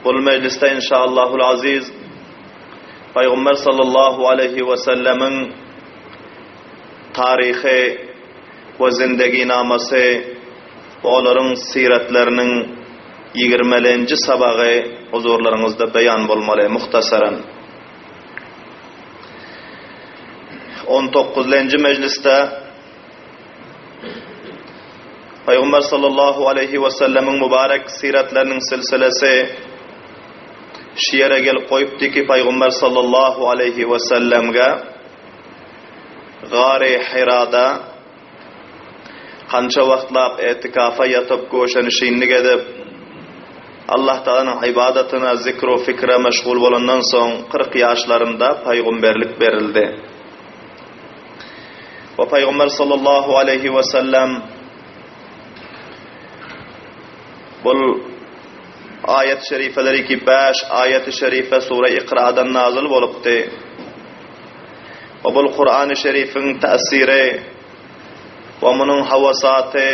Bul mejlisde inşaallahul aziz Pygamber sallallahu aleýhi we sellemiň taryhy we zindiginamasy we olaryň syratlarynyň ýigirmelenji sabagy huzurlaryňyzda beýan bolmaly muhtasaran. On dokuzlenji mejlisde Pygamber sallallahu aleýhi we sellemiň mübarek syratlarynyň silsilesi şu ýere gelip goýupdy ki, Pygamber sallallahu aleýhi we sellemge Gary Hirada kança wagtlap etikafa ýatyp, göşenişinlik edip, Allah Tagalanyň ybadatyna, zikru fikre meşgul bolandan soň 40 ýaşlarynda pygamberlik berildi. We Pygamber sallallahu aleýhi we sellem bul aýat şerifeleri ki 5 aýaty şerife sure Ikradan nazyl bolupdy. We bul Kur'an-ı Şerifiň täsiri we munuň hawasaty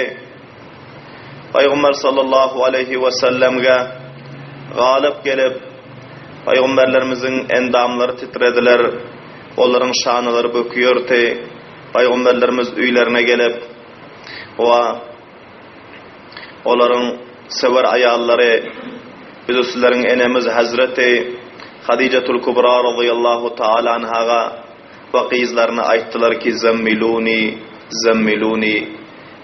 Pygamber sallallahu aleýhi we sellemge galyp gelip Pygamberlerimiziň endamlary titrediler. Olaryň şanalary böküýärdi. Pygamberlerimiz öýlerine gelip, we olaryň söwer aýallary, biz sizleriň enemiz Hezreti Hadijatul Kubra razyýallahu taala anhaga we gyzlaryna aýtdylar ki, Zemmiluni, zemmiluni,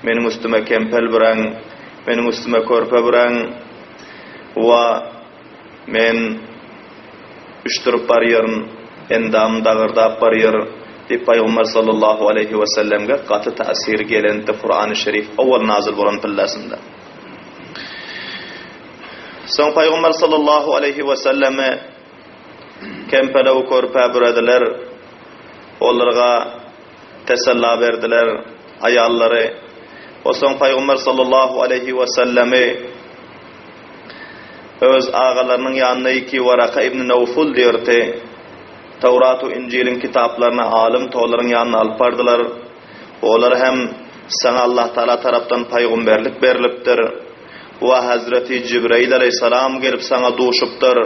meniň üstüme kempel büräň, meniň üstüme körpe büräň we Men üşdürip barýaryn, endamym dagyrdap barýar, diýip, Pygamber sallallahu aleýhi wesellemge gaty täsir gelenti Kurany Şerif owal nazyl bolan pillasynda. Soň Pygamber sallallahu aleýhi wesellemi kempelew körpä bürediler, olarga tesella berdiler, aýallary. O soň Pygamber sallallahu aleýhi wesellemi Öz agalarynyň ýanyna iki Waraka ibn Nawful diýerdi. Tawrat we Injiliň kitaplaryna alym tolaryň ýanyna alyp bardylar. Olar hem, Saňa Allah Tagala tarapdan paýgumberlik berlipdir. We Hazreti Jibreýil aleýhissalam gelip saňa duşupdyr.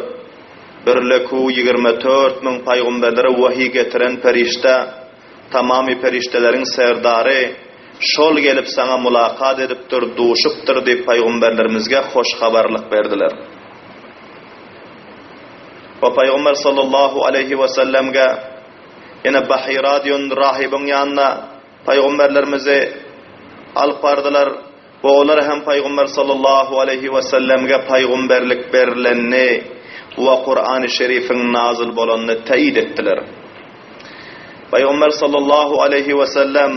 Bir leku 24 müň paýgumberlere wahyý getiren perişde. Tamamy perişdeleriň serdary şol gelip saňa mulakat edipdir, duşupdyr diýip paýgumberlerimizge hoş habarlyk berdiler. We paýgumber sallallahu aleýhi we sellemge ýene Bahira diýen rahybyň ýanyna paýgumberlerimizi alyp bardylar. We olar hem Pygamber sallallahu aleýhi we sellemge pygamberlik berilenini we Kurany Şerifiň nazyl bolanyny teýid etdiler. Pygamber sallallahu aleýhi we sellem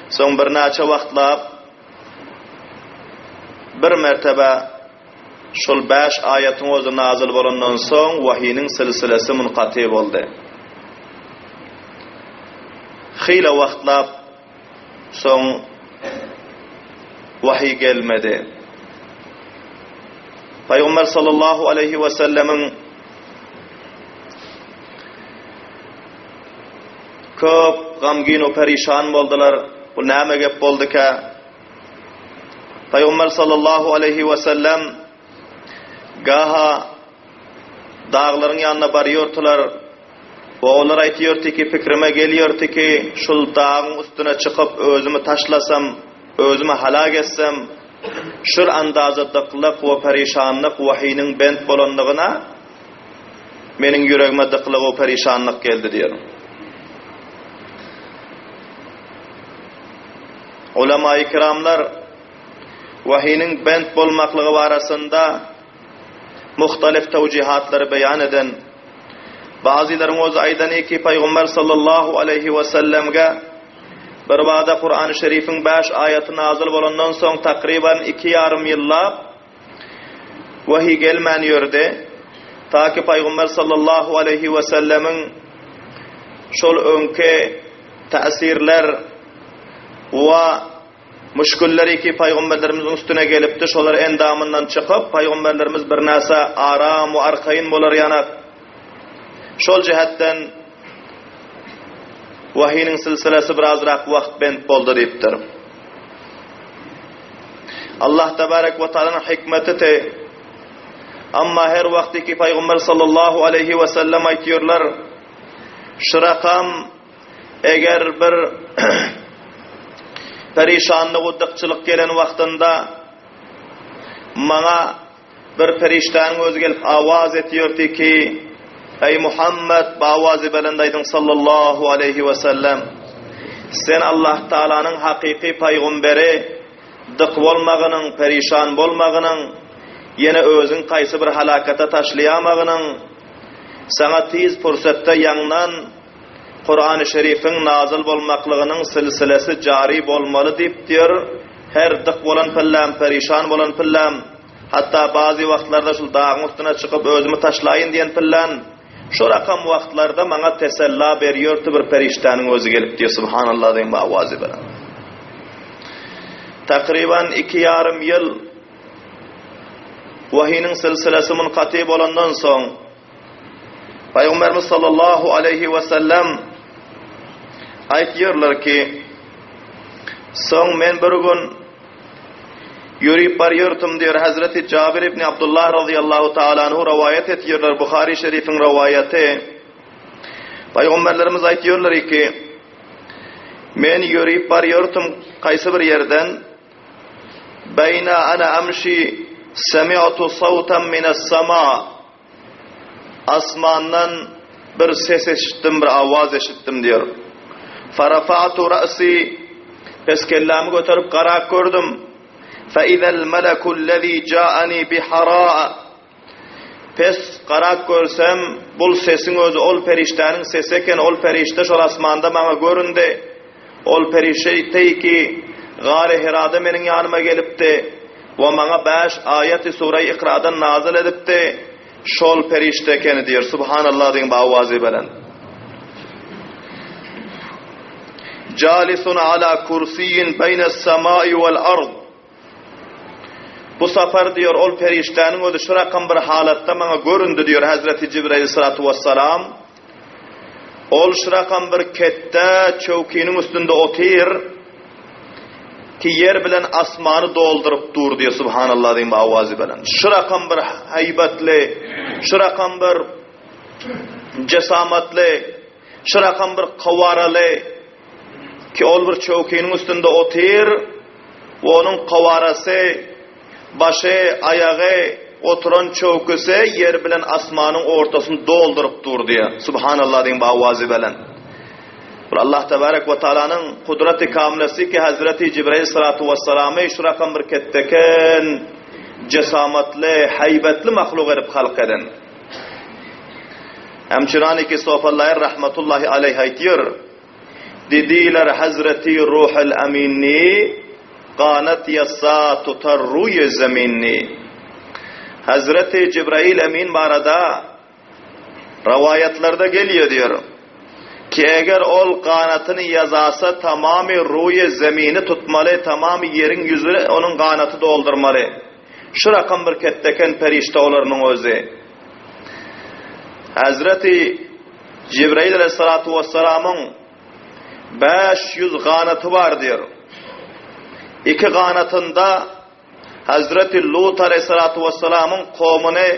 soň birnäçe wagtlap bir mertebe şol bäş aýatyň özi nazyl bolandan soň wahynyň silsilesi munkaty boldy. Hile wagtlap Soň wahyý gelmedi. Pygamber sallallahu aleýhi we sellemiň köp gamgyn we perişan boldular. Bu näme gep bolduka? Pygamber sallallahu aleýhi we sellem gaha daglaryň ýanyna barýardylar. We olar aýtýardy ki, pikrime gelýärdi ki, şul dagyň üstüne çykyp özümi taşlasam, özümi halak etsem, şul andaza dyklyk we perişanlyk wahynyň bent bolanlygyna meniň ýüregime dyklyk we perişanlyk geldi diýer. Ulama-i kiramlar wahynyň bent bolmaklygy barasynda muhtalif tawjihatlary beýan eden Bazylaryň özi aýdany ki, Pygamber sallallahu aleýhi we sellemge bir bada Kurany Şerifiň 5 aýaty nazyl bolandan soň takryban 2 ýarym ýyllap wahiý gelmän ýördi. Ta ki Pygamber sallallahu aleýhi we sellemiň şol öňki täsirler we Müşgilleri ki pygamberlerimiziň üstüne gelipdi, şolar endamyndan çykyp, pygamberlerimiz birnäçe aram we arkaýyn bolar ýanak. Şol jähetden wahynyň silsilesi birazrak wagt bent boldy diýipdir. Allah tebarek we taalanyň hikmeti te. Amma her wagtyky Pygamber sallallahu aleýhi we sellem aýtýarlar, Şu rakam eger bir perişanlyk we dykçylyk gelen wagtynda maňa bir perişdäniň özi gelip awaz etýärdi ki, Eý Muhammet, bu awazy belent aýdyň sallallahu aleýhi we sellem. Sen Allah Taalanyň hakyky pygamberi, dyk bolmagynyň, perişan bolmagynyň, ýene özüň kaýsy bir halakata taşlaýamagynyň, saňa tiz pursatda ýaňdan Kurany Şerifiň nazyl bolmaklygynyň silsilesi jary bolmaly diýip diýer, her dyk bolan pilläm, perişan bolan pilläm, hatda bazy wagtlarda şul dagyň üstüne çykyp özümi taşlaýyn diýen pillän, şo rakam wagtlarda maňa tesella berýärdi bir perişdäniň özi gelip diýer, Subhanallah diýen bu awazy bilen. Takryban iki ýarym ýyl wahynyň silsilesi munkaty bolandan soň, Pygamberimiz sallallahu aleýhi we sellem aýtýarlar ki, soň men bir gün ýörüp barýardym diýer Hazreti Jabir ibn Abdullah radiyallahu taala anhu rowaýat etýärler Buhary şerifiň rowaýaty. Pygamberlerimiz aýtýarlar ki, men ýörüp barýardym kaýsy bir ýerden Beýna ana amşi semi'tu sawtan minas-sama Asmandan bir ses eşitdim, bir awaz eşitdim diýer. Farafa'tu ra'si Pes kellämi göterip garap gördüm. Fe-izel meleku'l-lezi ja'ani bi-Hara Pes garap görsem, bul sesiň özi ol perişdäniň sesi eken, ol perişde şol asmanda maňa göründi. Ol perişde ki, Gary Hirada meniň ýanyma gelipdi we maňa bäş aýaty Sureýi Ikradan nazyl edipdi, şol perişde ekeni diýer. Subhanallah diýiň bu awazy belent. Jalisun ala kursiýin beýnes-semai wal-ard. Bu sapar diýýär, ol perişdäniň özi şu rakam bir halatda maňa göründi diýýär Hezreti Jibrail salatu wessalam. Ol şu rakam bir ketde çöwkiniň üstünde otyr ki ýer bilen asmany dolduryp dur diýýär subhanallah diýen bu awazy bilen. Şu rakam bir haýbatly, şu rakam bir jesamatly, şu rakam bir kowaraly Ki ol bir çöwkiniň üstünde otyr we onuň kowarasy, başy, aýagy, oturan çöwküsi ýer bilen asmanyň ortasyny dolduryp dur diýýär. Subhanallah diýiň bu awazy bilen. Bu Allah tebarek we taalanyň kudraty kamilesi ki Hazreti Jibrail salatu wessalamy şu rakam bir ketdeken, jesamatly, haýbatly mahluk edip halk eden. Hemçinani ki Sofallaýr rahmatullahi aleýh aýtýar, Didiler Hazreti Ruhul Aminni, ganat ýazsa tutar ruýy zeminni. Hazreti Jibrail Emin barada rowaýatlarda gelýär diýer, ki eger ol ganatyny ýazasa tamamy ruýy zemini tutmaly, tamamy ýeriň ýüzüni onuň ganaty doldurmaly. Şu rakam bir ketdeken perişde olarynyň özi. Hazreti Jibrail aleyhissalatu vesselamyň 500 ganaty bar diýer. Iki ganatynda Hazreti Lut aleyhissalatu vesselamyň kowmuny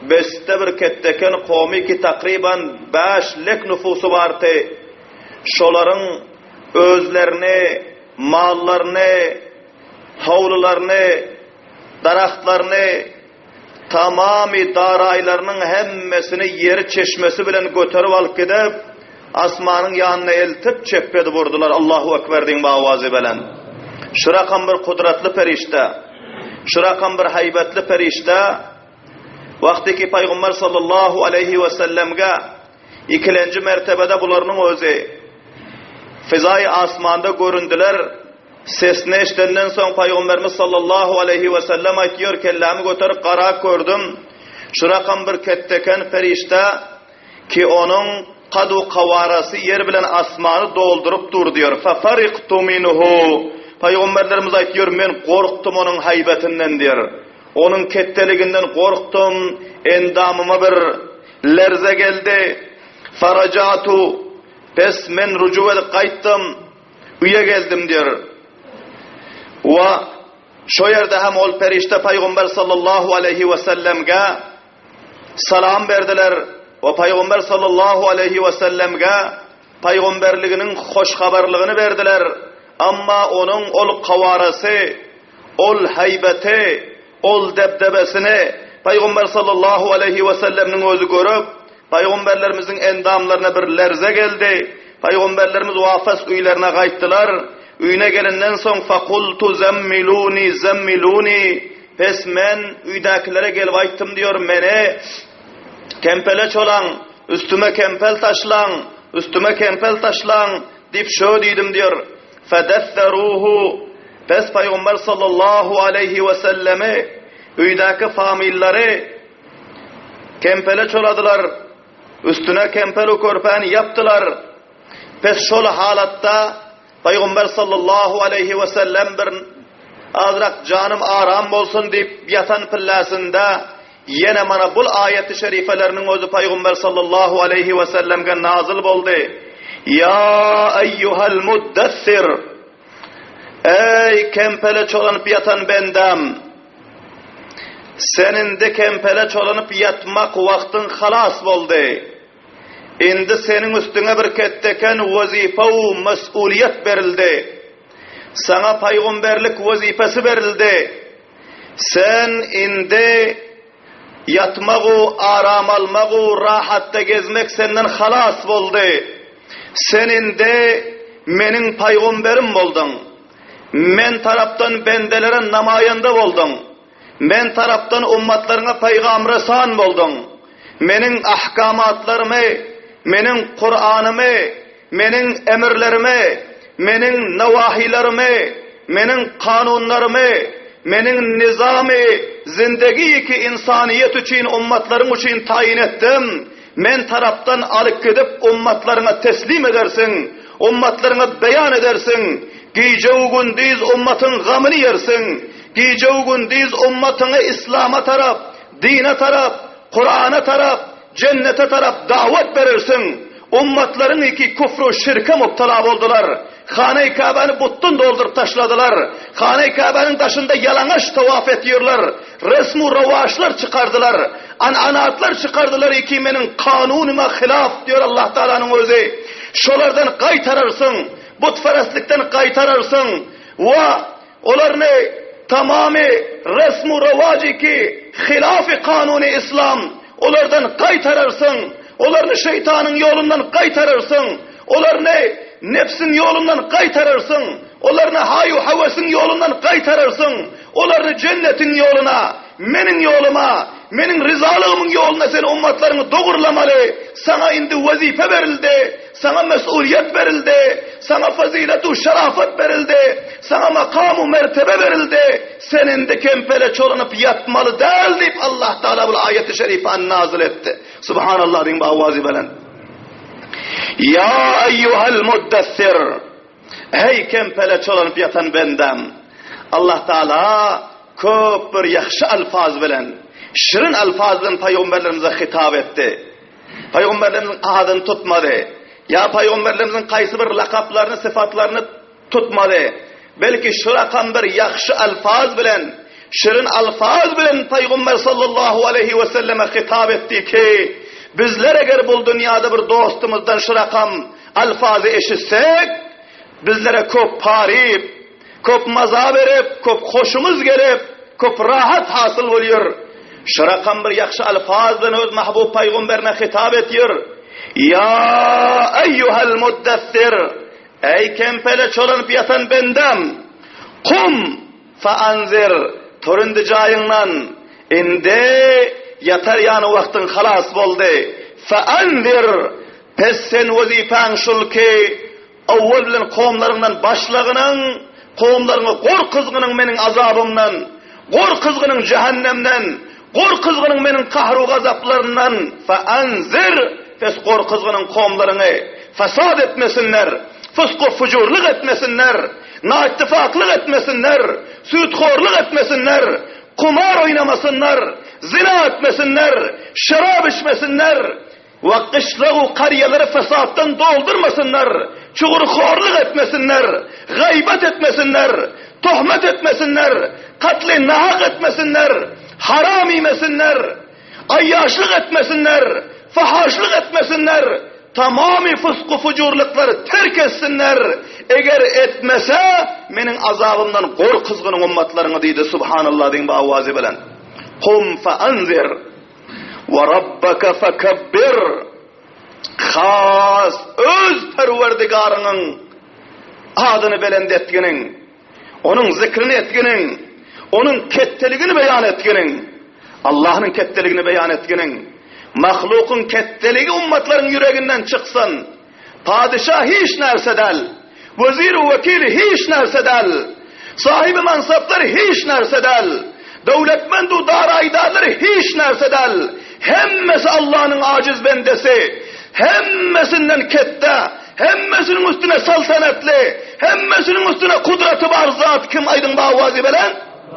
besde bir ketdeken kowmy ki takryban 5 lek nüfusy bardy. Şolaryň özlerini, mallaryny, howlularyny, daragtlaryny, Tamamy daraýlarynyň hemmesini ýeri çeşmesi bilen göterip alyp gidip, asmanyň ýanyna eltip çepbe edip urdular. Allahu Ekber diýiň bu awazy bilen. Şu rakam bir kudratly perişde, şu rakam bir haýbatly perişde wagty ki Pygamber sallallahu aleýhi we sellemge ikilenji mertebede bularynyň özi fizaýy asmanda göründiler. Sesini eşidenden soň Pygamberimiz sallallahu aleýhi we sellem aýtýar, Kellämi göterip garap gördüm, şu rakam bir ketdeken perişde ki onuň kadu-kawarasy ýer bilen asmany dolduryp dur diýýär. Fefariktu minhu. Pygamberlerimiz aýtýar, men gorkdum onuň haýbetinden diýýär. Onuň ketdeliginden gorkdum, endamyma bir lerze geldi. Farajatu. Pes men rujuk edip gaýtdym. Öýe geldim diýer. Wa. Şo ýerde hem ol perişde Pygamber sallallahu aleýhi we sellemge salam berdiler we Pygamber sallallahu aleýhi we sellemge pygamberliginiň hoş habarlygyny berdiler. Amma onuň ol kawarasy, ol heýbeti, ol debdebesini Pygamber sallallahu aleýhi we sellemniň özi görüp, Pygamberlerimiziň endamlaryna bir lerze geldi. Pygamberlerimiz wafas öýlerine gaýtdylar. Öýüne gelenden soň fakultu zemmiluni zemmiluni pes men öýdäkilere gelip aýtdym diýor meni kempele çolaň üstüme kempel taşlaň üstüme kempel taşlaň diýip şo diýdim diýor. Fedesseruhu pes Pygamber sallallahu aleýhi we sellemi öýdäki famillary Kempele çoladylar, üstüne kempelu körpäni ýapdylar. Pes şol halatda Pygamber sallallahu aleýhi we sellem bir azrak janym aram bolsun diýip ýatan pilläsinde ýene mana bul aýaty şerifeleriniň özi Pygamber sallallahu aleýhi we sellemge nazyl boldy. Ýa eýýuhal muddassir Eý kempele çolanyp ýatan bendäm! Sen indi kempele çolanyp ýatmak wagtyň halas boldy. Indi seniň üstüňe bir ketdeken wezipe-u mes'uliýet berildi. Saňa paýgomberlik wezipesi berildi. Sen indi Ýatmak-u, aram almak-u, rahatda gezmek senden halas boldy. Sen indi Meniň paýgomberim bolduň. Men tarapdan bendelere namaýanda bolduň. Men tarapdan ummatlaryňa paýgamresan bolduň. Meniň ahkamatlarymy, Meniň Kuranymy, Meniň emrlerimi, Meniň nawahylarymy, Meniň kanunlarymy, Meniň nizamy zindegiki ynsanyýet üçin ummatlaryň üçin taýyn etdim, Men tarapdan alyp gidip ummatlaryňa teslim edersiň, ummatlaryňa beýan edersiň, gije-u-gündiz ummatyň gamyny ýersiň, gije-u-gündiz ummatyňy islama tarap, dine tarap, Kurana tarap, Jennete tarap dawat berersiň. Ummatlaryň iki kufru şirke mubtala boldular. Hana-i Käbäni butdan dolduryp taşladylar. Hana-i Käbäniň daşynda ýalaňaç tawaf etýärler. Resmu rowaçlar çykardylar. An'anatlar çykardylar iki meniň kanunyma hylaf diýer Allah Tagalanyň özi. Şolardan gaýtararsyň. Butperestlikden gaýtararsyň. We Olarny tamamy resmu rowajy ki hilafy kanuny islam olardan gaýtararsyň, olarny şeýtanyň ýolundan gaýtararsyň, olarny nebsiň ýolundan gaýtararsyň, olarny haýu hawesiň ýolundan gaýtararsyň, olarny jennetiň ýoluna, meniň ýoluma, meniň ryzalygymyň ýoluna sen ummatlaryňy dogurlamaly, saňa indi wezipe berildi. Saňa mes'uliýet berildi, saňa fazylet-u şerafat berildi, saňa makam-u mertebe berildi, sen indi kempele çolanyp ýatmaly däl diýip Allah Tagala bul aýaty şerifany nazyl etdi. Subhanallah diýiň bu awazy belent. Ýa eýýuhel muddessir! Eý kempele çolanyp ýatan bendäm! Allah Tagala köp bir ýagşy alfaz bilen, şirin alfaz bilen pygamberlerimize hitap etdi. Pygamberlerimiziň adyny tutmady. Ýa pygamberlerimiziň kaýsy bir lakaplaryny, syfatlaryny tutmady. Belki şu rakam bir ýagşy alfaz bilen, şirin alfaz bilen Pygamber sallallahu aleýhi we selleme hitap etdi ki, bizler eger bul dünýada bir dostumyzdan şu rakam alfazy eşitsek, bizlere köp paryp, Köp maza berip, köp hoşumyz gelip, köp rahat hasyl bolýar. Şu rakam bir ýagşy alfaz bilen öz mahbub pygamberine hitap etýär. Ýa eýýuhel muddessir! Eý kempele çolanyp ýatan bendäm! Kum fa anzir! Tur indi jaýyňdan! Indi ýatar ýany wagtyň halas boldy. Fa anzir! Pes sen wezipäň şul ki, Owwal bilen kowumlaryňdan başlagynyň, kowumlaryňy gorkuzgynyň meniň azabymdan, gorkuzgynyň jähennemden, gorkuzgynyň meniň kahru-gazaplaryndan, fe-anzir, pes gorkuzgynyň kowumlaryňy, fesat etmesinler, fysku-fujurlyk etmesinler, naittifaklyk etmesinler, süýthorlyk etmesinler, kumar oýnamasynlar, zina etmesinler, şerap içmesinler, We gyşlag-u karýalary fesatdan doldurmasynlar, çugurhorlyk etmesinler, gaýbat etmesinler, Töhmet etmesinler, katly nahak etmesinler, haram iýmesinler, aýýaşlyk etmesinler, fahaşlyk etmesinler, tamamy fysku-fujurlyklary terk etsinler, eger etmese, meniň azabymdan gorkuzgynyň ummatlaryňy diýdi, Subhanallah diýiň bu awazy bilen. Kum fe anzir, we rabbaka fekebbir. Has öz Perwerdigaryňyň adyny belent etginiň, Onuň zikrini etginiň, Onuň ketteligini beýan etginiň, Allahnyň ketteligini beýan etginiň, mahlukyň ketteligi ummatlaryň ýüreginden çyksyn, padyşa hiç närse däl, wezir-u-wekil hiç närse däl, sahyby mansaplar hiç närse däl, döwletmend-u daraýdarlar hiç närse däl, hemmesi Allanyň ajiz bendesi, hemmesinden ketde, Hemmesiniň üstüne saltanatly, hemmesiniň üstüne kudraty bar zat kim aýdyň bu awazy bilen?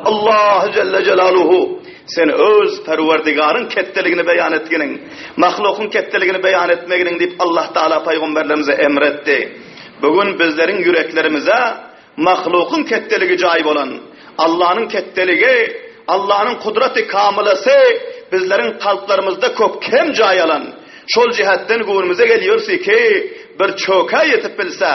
Allah Celle Celaluhu. Sen öz Perwerdigaryň ketdeligini beýan etginiň, mahlukyň ketdeligini beýan etmeginiň diýip Allah Taala paýgamberlerimize emretdi. Bu gün bizleriň ýüreklerimize Mahlukyň ketdeligi jaý bolan, Allanyň ketdeligi, Allanyň kudraty kamylasy bizleriň kalplarymyzda köp kem jaý alan. Şol jähetden göwnümize gelýärsi ki, bir çökä ýetip bilse,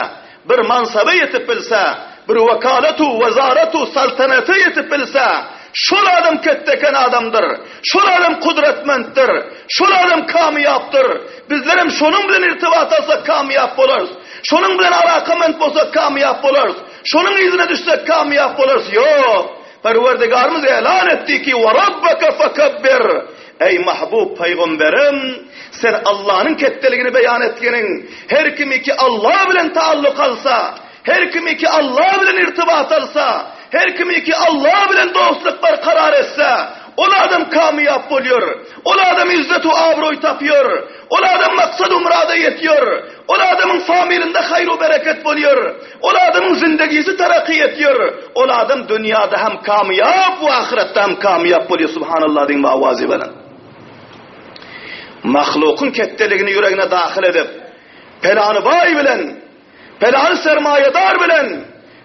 bir mansaba ýetip bilse, bir wekalatu, wezaratu, saltanata ýetip bilse, şol adam ketdeken adamdyr, şol adam kudratmentdir, şol adam kamyýapdyr, bizlerem şonuň bilen irtibat alsak kamyýap bolarys. Şonuň bilen alakament bolsak kamyýap bolarys. Şonuň yzyna düşsek kamyýap bolarys. Ýok! Perwerdigarymyz elan etdi ki, Wa rabbeke fekebbir! Eý mahbub pygamberim, sen Allanyň ketdeligini beýan etgeniň, her kimi ki Alla bilen taalluk alsa, her kimi ki Alla bilen irtibat alsa, her kimi ki Alla bilen dostluk berkarar etse, ol adam kamyýap bolýar. Ol adam izzet-u abraý tapýar. Ol adam maksad-u murada ýetýär. Ol adamyň familinde haýr-u bereket bolýar. Ol adamyň zindegisi taraky etýär. Ol adam dünýäde hem kamyýap we ahyretde hem kamyýap bolýar. Subhanallah diýiň bu awazy bilen. Mahlukyň ketdeligini ýüregine dahyl edip, pelany baý bilen, pelany sermaýadar bilen,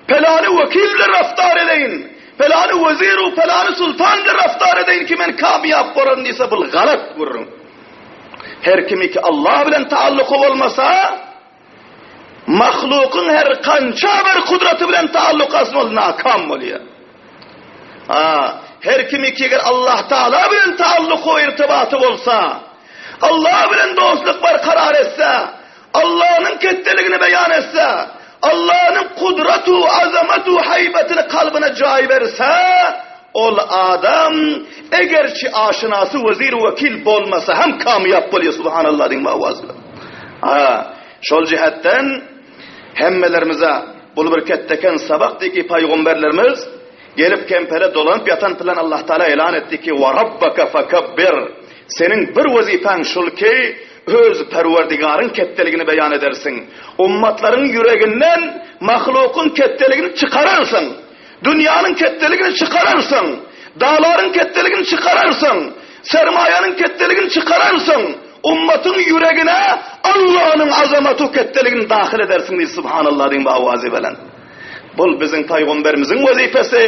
pelany wekil bilen raftar edeýin, pelany wezir u pelany sultan bilen raftar edeýin ki men kamyýap bolaryn diýse bul galat gürrüň. Her kimi ki Allah bilen taalluky bolmasa, mahlukyň her kança bir kudraty bilen taalluk alsyn ol nakam bolýar. Ha, her kimi ki eger Allah Taala bilen taalluky we irtibaty bolsa, Allah bilen dostluk barkarar etse, Allanyň ketdeligini beýan etse, Allanyň kudratu, azamatu, haýbatyny kalbyna jaý berse, ol adam egerçi aşynasy wezir-wekil bolmasa hem kamyýap bolýar, subhanallah diýiň bu awaz bilen. Ha, şol jähetden hemmelerimize bul bir ketdeken sabak diýki paýgamberlerimiz gelip kempere dolanyp ýatan pylan Allah Taala elan etdi ki, "Wa rabbaka fakabbir." Seniň bir wezipäň şul ki, Öz Perwerdigaryň ketdeligini beýan edersiň. Ummatlaryň ýüreginden mahlukyň ketdeligini çykararsyň. Dünýäniň ketdeligini çykararsyň. Daglaryň ketdeligini çykararsyň. Sermaýanyň ketdeligini çykararsyň. Ummatyň ýüregine Allanyň azamatu ketdeligini dahyl edersiň diýdi Subhanallah diýiň bu awazy bilen. Bul biziň paýgamberimiziň wezipesi.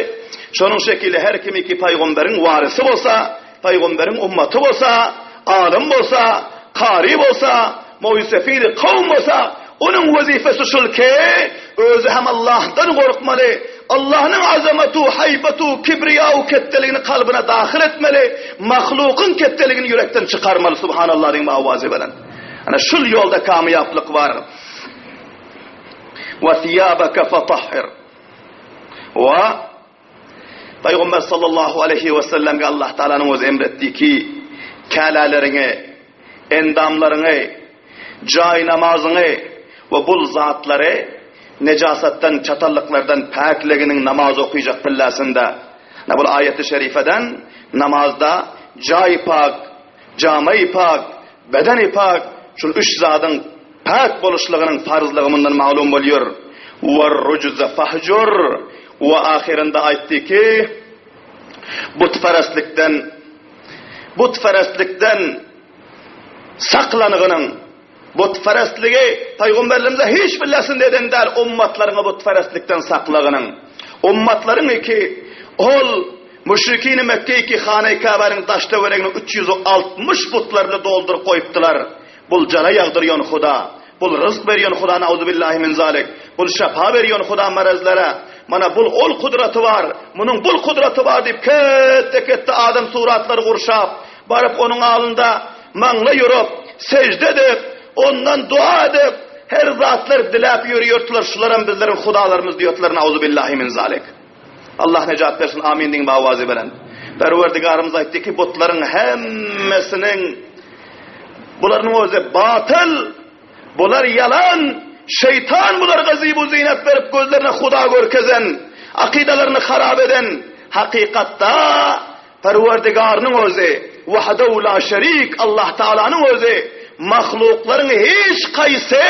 Şonuň şekili her kim ki paýgamberiň warysy bolsa, Pygamberiň ummaty bolsa, alym bolsa, kary bolsa, moýsefiri kowum bolsa, onuň wezipesi şul ki, özi hem Allahdan gorkmaly, Allahnyň azamatu, haýbatu, kibriýau ketdeligini kalbyna dahyl etmeli, mahlukyň ketdeligini ýürekden çykarmaly, subhanallah diýiň bu awazy bilen. Ana şul ýolda kamyýaplyk bar. Wa thiyabaka fatahhir. Wa Pygamber sallallahu aleýhi we sellemge Allah Taalanyň özi emretdi ki, käläleriňi, endamlaryňy, jaý namazyňy we bul zatlary nejasatdan, çatallyklardan päkliginiň namaz okyjak pillasynda. Na bul aýaty şerifeden namazda jaý pak, jamaý pak, bedeni pak, şul üç zadyň Päk boluşlygynyň parzlygy mundan maglum bolýar. War-rujza fahjur we ahyrynda aýtdy ki, butperestlikden butperestlikden saklanygynyň butperestligi pygamberlerimize hiç bir lesinde eden däl ummatlaryňy butperestlikden saklagynyň. Ummatlaryň iki ol müşrikini Mekke iki Hana-i Käbäniň daş-töweregini 360 butlar bilen dolduryp goýupdylar. Bul jala ýagdyrýan Huda, bul ryzk berýän Huda nauzubillahi min zalik, bul şepa berýän Huda marazlara, mana bul ol kudraty bar, munuň bul kudraty bar diýip ketde-ketde adam suratlary gurşap, baryp onuň alynda maňlaý urup, sežde edip, ondan dua edip, her zatlar diläp ýörýärdiler, şularam bizleriň hudalarymyz diýerdiler nauzubillahi min zalik. Allah nejat bersin amin diýiň bawazy bilen. Perwerdigarymyz aýtdy ki butlaryň hemmesiniň bularyň özi batyl, bular ýalan, şeýtan bularga zibu zinet berip gözlerine huda görkezen, akydalaryny harap eden, hakykatda Perwerdigarynyň özi, Wahdehu la şerik, Allah Tagalanyň özi mahluklaryň hiç haýsy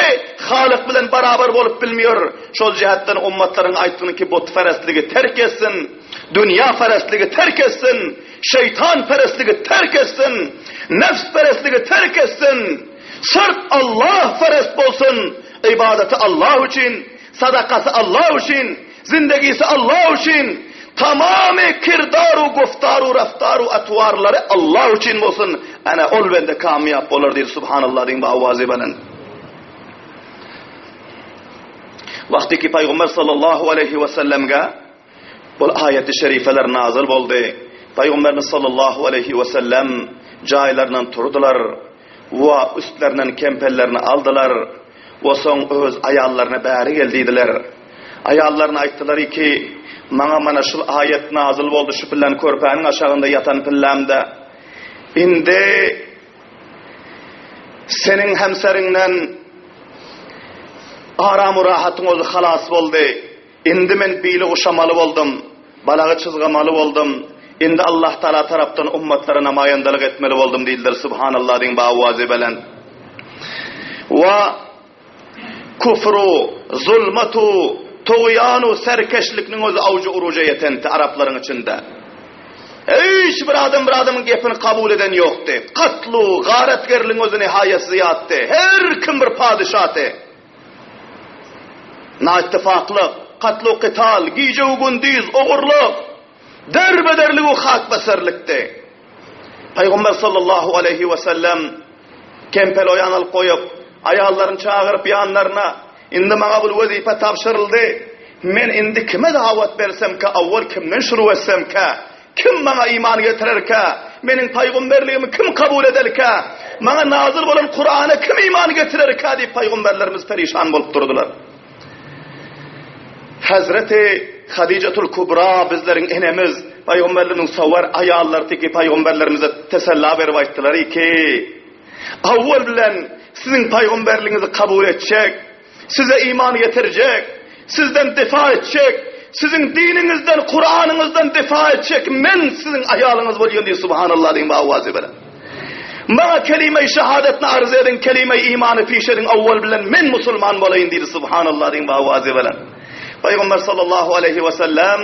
Halyk bilen barabar bolup bilmeýär. Şol jähetden ummatlaryň aýtgyny ki butperestligi terk etsin, dünýäperestligi terk etsin, şeýtanperestligi terk etsin, nefsperestligi terk etsin, syrf Allahperest bolsun, ybadaty Allah üçin, sadakasy Allah üçin, Zindegisi Allah üçin, tamamy kirdaru guftaru raftaru atwarlary Allah üçin bolsun, ana ol bende kamyýap bolar diýdi Subhanallah diýiň bu awazy bilen. Wagty ki Paýgamber sallallahu aleýhi we sellemge bul aýaty şerifeler nazyl boldy. Paýgamberimiz sallallahu aleýhi we sellem jaýlaryndan turdular we üstlerinden kempellerini aldylar we soň öz aýallaryna bäri gel diýdiler. Aýallaryna aýtdylar ki, Maňa mana şul aýat nazyl boldy şu pillän körpäniň aşagynda ýatan pillämde. Indi seniň hemseriňden aramu rahatyň özi halas boldy. Indi men bili guşamaly boldum, balagy çyzgamaly boldum. Indi Allah Taala tarapdan ummatlara namaýandalyk etmeli boldum diýdiler. Subhanallah diýiň bu awazy belent. Wa Kufru, zulmatu, tugýanu serkeşlikniň özi awjy uruja ýetenti araplaryň içinde. Hiç bir adam bir adamyň gepini kabul eden ýokdy. Katlu, garatgerligiň özi nihaýat zyýatdy. Her kim bir padyşaty. Naittifaklyk, katlu kytal, gije-u-gündiz ogurlyk, derbederlik-u hakbaserlikdi. Pygamber sallallahu aleýhi we sellem kempel oýan alyp goýup, aýallaryny çagyryp ýanlaryna, Indi maňa bul wezipe tabşyryldy. Men indi kime dawat bersemkä, awwal kimden şuru etsemkä? Kim maňa iman getirerkä? Meniň pygamberligimi kim kabul ederkä? Maňa nazyl bolan Kurana kim iman getirerkä diýip pygamberlerimiz perişan bolup durdular. Hazreti Hadijatul Kubra bizleriň enemiz, pygamberlerimiziň sowar aýallary teki pygamberlerimize tesella berip aýtdylar ki, Awwal bilen siziň pygamberligiňizi kabul etjek, size iman getirjek, sizden difa etjek, siziň diniňizden, Kuranyňyzdan difa etjek men siziň aýalyňyz bolýan diýip subhanallah diýip awazy bilen. Maňa kelime-i şehadatny arz ediň, kelime-i imany piş ediň, awwal bilen men musulman bolaýyn diýdi, subhanallah diýiň bu awazy bilen. Pygamber sallallahu aleýhi we sellem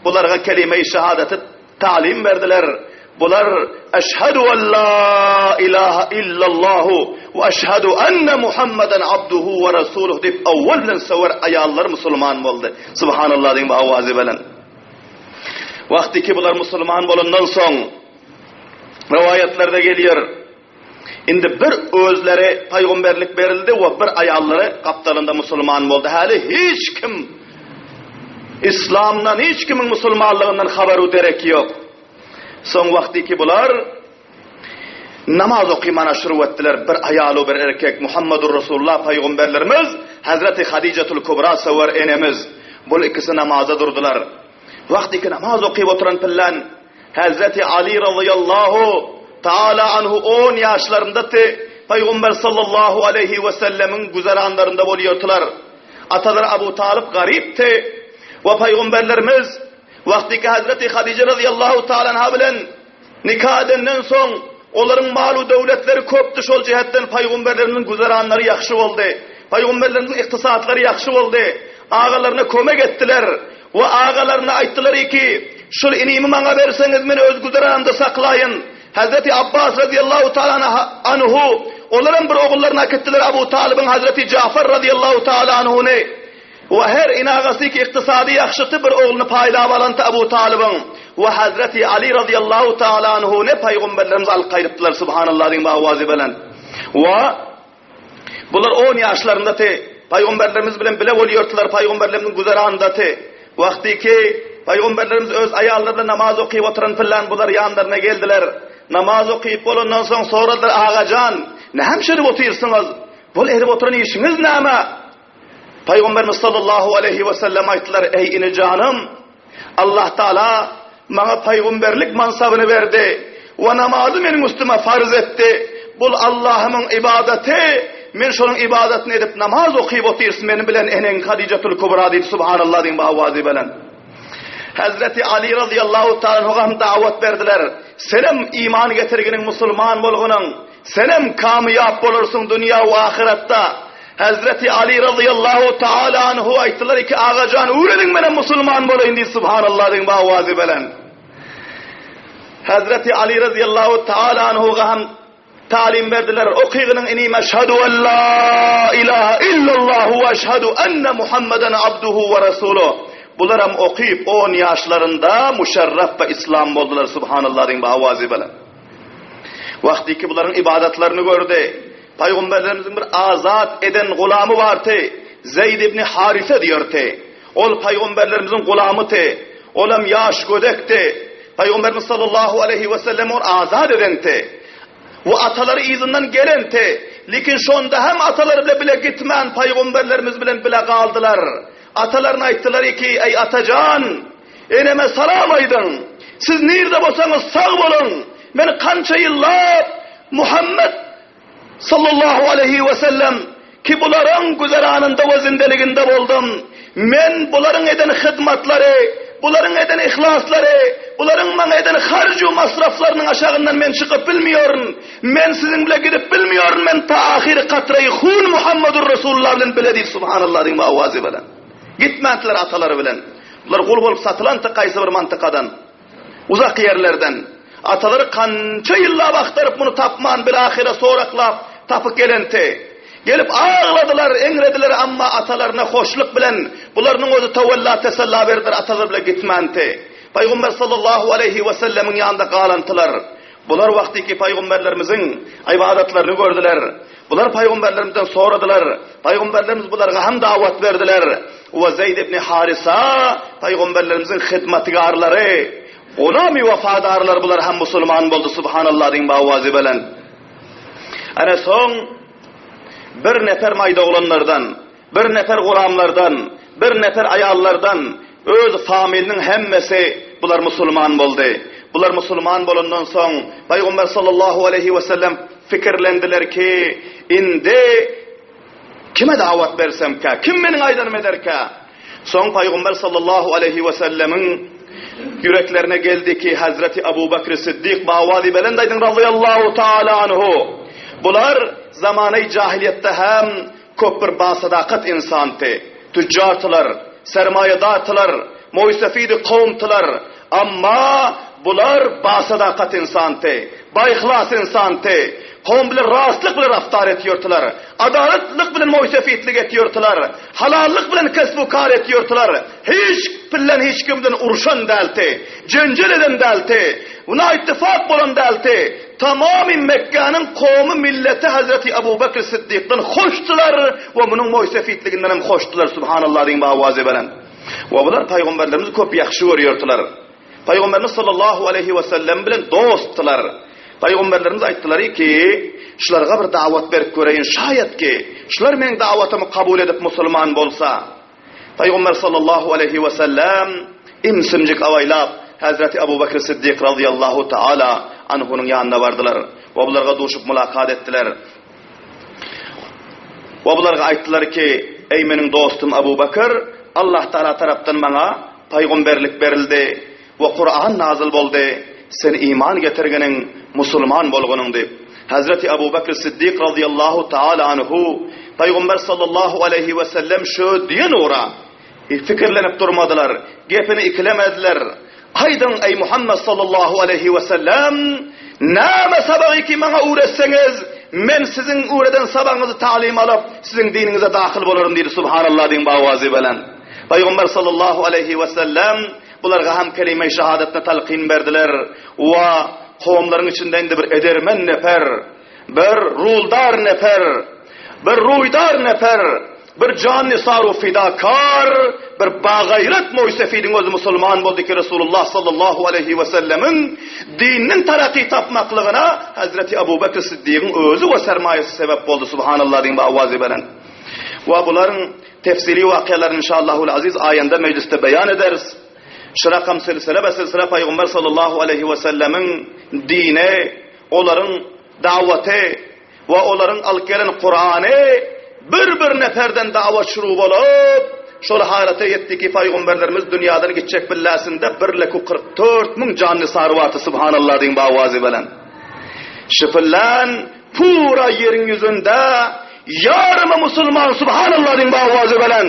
bularga kelime-i şehadaty talim berdiler. Bular eşhedü en la ilaha illallahu we eşhedü enne Muhammeden abduhu we rasuluhu diýip awwal bilen söwer aýallar musulman boldy. Subhanallah diýiň bu awazy bilen. Wagty ki bular musulman bolandan soň Rowaýatlarda gelýär. Indi bir özleri pygamberlik berildi we bir aýallary gapdalynda musulman boldy. Häli hiç kim islamdan, hiç kimiň musulmanlygyndan habar-u derek ýok. Soň wagty ki bular namaz okymana şuru etdiler. Bir aýal we bir erkek Muhammedur Rasulullah pygamberlerimiz Hazreti Hadijatul Kubra söwer enemiz. Bul ikisi namaza durdular. Wagty ki namaz okyp oturan pillan Hezreti Ali razyýallahu taala anhu on ýaşlaryndady, Pygamber sallallahu aleýhi we sellemiň güzeranlarynda bolýardylar. Atalary Abu Talyp garypdy we Pygamberlerimiz wagtyky Hezreti Hadije razyýallahu taala anha bilen nika edenden soň olaryň malu-döwletleri köpdi, şol jähetden Pygamberlerimiziň güzeranlary ýagşy boldy. Pygamberlerimiziň ykdysatlary ýagşy boldy. Agalaryna kömek etdiler. We agalaryna aýtdylar ki, Şul inimi maňa berseňiz, men öz güzeranymda saklaýyn. Hezreti Abbas razyýallahu taala anhu, olaram bir ogullaryny äkitdiler Abu Talybyň Hezreti Jafar razyýallahu taala anhuny. We her ene-agasy ki ykdysady ýagşyty bir ogluny paýlap alanty Abu Talybyň we Hazreti Ali razyýallahu taala anhu ne paýgamberlerimiz alyp gaýdypdylar subhanallah diýiň owazy belent. We bular on ýaşlaryndaty paýgamberlerimiz bilen bile bolýardylar paýgamberlerimiziň güzeranyndaty. Wagty ki paýgamberlerimiz öz aýallary bilen namaz okyp oturan pyllan bular ýanlaryna geldiler. Namaz okyp bolandan soň soradylar agajan näme şeýdip otyrsyňyz? Bul edip oturan işiňiz näme? Pygamberimiz sallallahu aleýhi we sellem aýtdylar, Eý ini janym, Allah Taala maňa pygamberlik mansabyny berdi we namazy meniň üstüme farz etdi. Bul Allahymyň ybadaty, men şonuň ybadatyny edip namaz okyp otyrys meni bilen eneň Hadijatul Kubra diýdi, subhanallah diýiň bu owazy bilen. Hazreti Ali razyýallahu taala anhuga hem dawat berdiler. Senem iman getirginiň musulman bolgunyň, Senem kamyýap bolarsyň dünýä we ahyretde. Hezreti Ali razyýallahu taala anhu aýtdylar ki, Agajan öwrediň menem musulman bolaýyn diýip subhanallah diýiň bu owazy bilen. Hezreti Ali razyýallahu taala anhuga hem talim berdiler. Okygynyň inim eşhedü en la ilaha illallah we eşhedü enne Muhammeden abduhu we resuluh. Bular hem okyp 10 ýaşlarynda muşerref we islam boldular subhanallah diýiň bu owazy bilen. Wagtyky bularyň ybadatlaryny gördi. Pygamberlerimiziň bir azat eden gulamy bardy. Zeýd ibn Harise diýerdi. Ol pygamberlerimiziň gulamydy. Olam ýaş gödekdi. Pygamberimiz sallallahu aleýhi we sellem ony azat edendi. We atalary yzyndan gelenti. Lekin şonda hem atalary bile bile gitmän pygamberlerimiz bilen bile galdylar. Atalaryna aýtdylar ki, eý atajan, Eneme salam aýdyň. Siz nirde bolsaňyz sag boluň. Men kança ýyllap Muhammet sallallahu aleýhi we sellem ki bularyň güzeranynda we zindeliginde boldum. Men bularyň eden hyzmatlary, bularyň eden yhlaslary, bularyň maňa eden harj-u masraflarynyň aşagyndan men çykyp bilmiýoryn. Men siziň bile gidip bilmiýoryn. Men ta ahyry katraýy hun Muhammedur Resulullah bilen bile diýip subhanallah diýip owazy bilen. Gitmändiler atalary bilen. Bular gul bolup satylandy kaýsy bir mantykadan. Uzak ýerlerden. Atalary kança ýyllap agtaryp muny tapman bilahyra soraklap tapyp gelenti. Gelip agladylar, eňrediler amma atalaryna hoşluk bilen bularynyň özi towella tesella berdiler atalary bile gitmänti. Pygamber sallallahu aleýhi we sellemiň ýanynda galantylar. Bular wagtyky pygamberlerimiziň ybadatlaryny gördüler. Bular pygamberlerimizden soradylar. Pygamberlerimiz bularga hem dawat berdiler. We Zeýd ibn Harisa pygamberlerimiziň hyzmatgarlary, gulamy wepadarlary bular hem musulman boldy subhanallah diýiň bawazy bilen. Ana soň bir nefer maýda oglanlardan Bir nefer gulamlardan, bir nefer aýallardan, öz familiniň hemmesi bular musulman boldy. Bular musulman bolandan soň, Pygamber sallallahu aleýhi we sellem pikirlendiler ki, indi kime dawat bersemkä, kim meniň aýdanymy ederkä? Soň Pygamber sallallahu aleýhi we sellemiň ýüreklerine geldi ki, Hazreti Abu Bakr Siddik bawazy belent aýdyň razyýallahu taala anhu. Bular zamany jahiliýetde hem Köp bir basadakat insanty. Tüjjartylar, sermaýadartylar, moýsefidi kowumtylar. Amma bular basadakat insanty, baýhlas insanty. Kowum bilen rastlyk bilen raftar etýärtiler. Adalatlyk bilen moýsefitlik etýärtiler. Halallyk bilen kesbu-kar etýärtiler. Hiç bilen hiç kim bilen urşan dälti. Jenjel eden dälti. Buna ittifak bolan dälti. Tamamy Mekgäniň kowmy milleti Hazreti Abu Bekr Siddikden hoşdular we munuň moýsefitliginden hem hoşdular Subhanallah diýiň bu owazy bilen. We bular pygamberlerimizi köp ýagşy görýärdiler. Pygamberimiz sallallahu aleýhi we sellem bilen dostdylar. Pygamberlerimiz aýtdylar ki, şularga bir dawat berip göreýin, şaýat ki, şular meň dawatymy kabul edip musulman bolsa. Pygamber sallallahu aleýhi we sellem imsimjik awaýlap, Hezreti Abu Bekr Siddik razyýallahu taala anhunyň ýanyna bardylar we bularga duşup mulakat etdiler. We bularga aýtdylar ki, Eý meniň dostum Abu Bekr, Allah Taala tarapdan maňa pygamberlik berildi We Kuran nazyl boldy, sen iman getirginiň, musulman bolgunyň diýip. Hazreti Abu Bekr Siddik razyýallahu taala anhu Pygamber sallallahu aleýhi we sellem şö diýen ugra pikirlenip durmadylar, gepini ikilemediler. Aýdyň eý Muhammet sallallahu aleýhi we sellem, näme sabagy ki maňa öwretseňiz, Men siziň öwreden sabagyňyzy talim alyp, siziň diniňize dahyl bolaryn diýdi. Subhanallah diýiň bawazy bilen. Pygamber sallallahu aleýhi we sellem bularga hem kelime-i şehadatny talkyn berdiler we kowumlaryň içinde indi bir edermen nefer, bir ruldar nefer, bir ruýdar nefer, bir jan-nisar u fidakar, bir bagaýrat moýsefidiň özi musulman boldy ki, Resulullah sallallahu aleýhi we sellemiň dininiň taraky tapmaklygyna Hazreti Abu Bekr Siddigiň özi we sermaýasy sebäp boldy, subhanallah diýiň bawazy bilen. We bularyň tefsili wakyalaryny inşallahul aziz aýanda mejlisde beýan ederis. Şu rakam silsile be silsile Pygamber sallallahu aleýhi we sellemiň dini, olaryň dawaty we olaryň alyp gelen Kurany bir-bir neferden dawat şuru bolup, şol halata ýetdi ki, pygamberlerimiz dünýadan gitjek billäsinde bir leku 44 müň janly sary bardy, subhanallah diýiň bawazy bilen. Şypyllan pura ýeriň ýüzünde ýarymy musulman subhanallah diýiň bawazy bilen.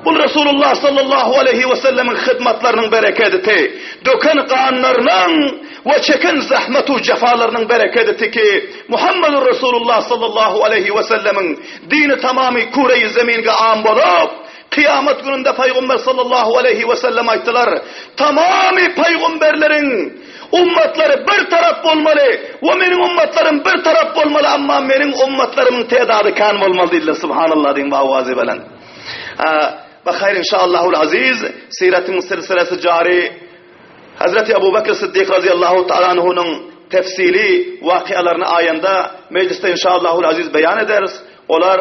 Bu Resulullah sallallahu aleýhi we sellemiň hyzmatlarynyň berekediti, döken ganlarynyň we çeken zahmetu jefalarynyň berekediti ki, Muhammedur Resulullah sallallahu aleýhi we sellemiň dini tamamy küreýi zeminge am bolup, kyýamat gününde Pygamber sallallahu aleýhi we sellem aýtdylar, Tamamy pygamberleriň ummatlary bir tarap bolmaly we meniň ummatlarym bir tarap bolmaly, amma meniň ummatlarymyň tedady kän bolmaly diýdiler. Subhanallah diýiň bawazy bilen. Bahaýr inşallahul aziz siratyň silsilesi jary Hazreti Abu Bekr Siddik razyallahu taala anhunyň tefsili wakyalaryny aýanda mejlisde inşallahul aziz beýan ederis. Olar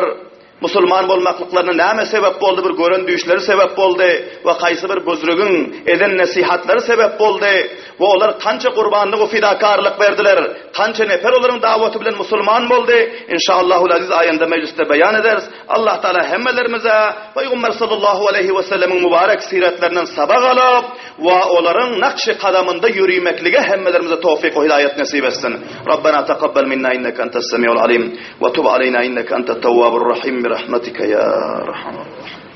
musulman bolmaklyklaryna näme sebäp boldy, bir gören düýşleri sebäp boldy we haýsy bir büzrügiň eden nesihatlary sebäp boldy we olar kança gurbanlyk we fidakarlyk berdiler, kança nefer olaryň dawaty bilen musulman boldy, inşallahul aziz aýanda mejlisde beýan ederis. Allah Taala hemmelerimize Pygamber sallallahu aleýhi we sellemiň mübarek siretlerinden sabak alyp we olaryň nakşy kadamynda ýörimeklige hemmelerimize towfyk we hidaýat nesip etsin. Rabbena takabbal minna inneke entes semiul alim we tub aleýna inneke entet tewwabur rahim bi rahmetike ya erhamer rahimin.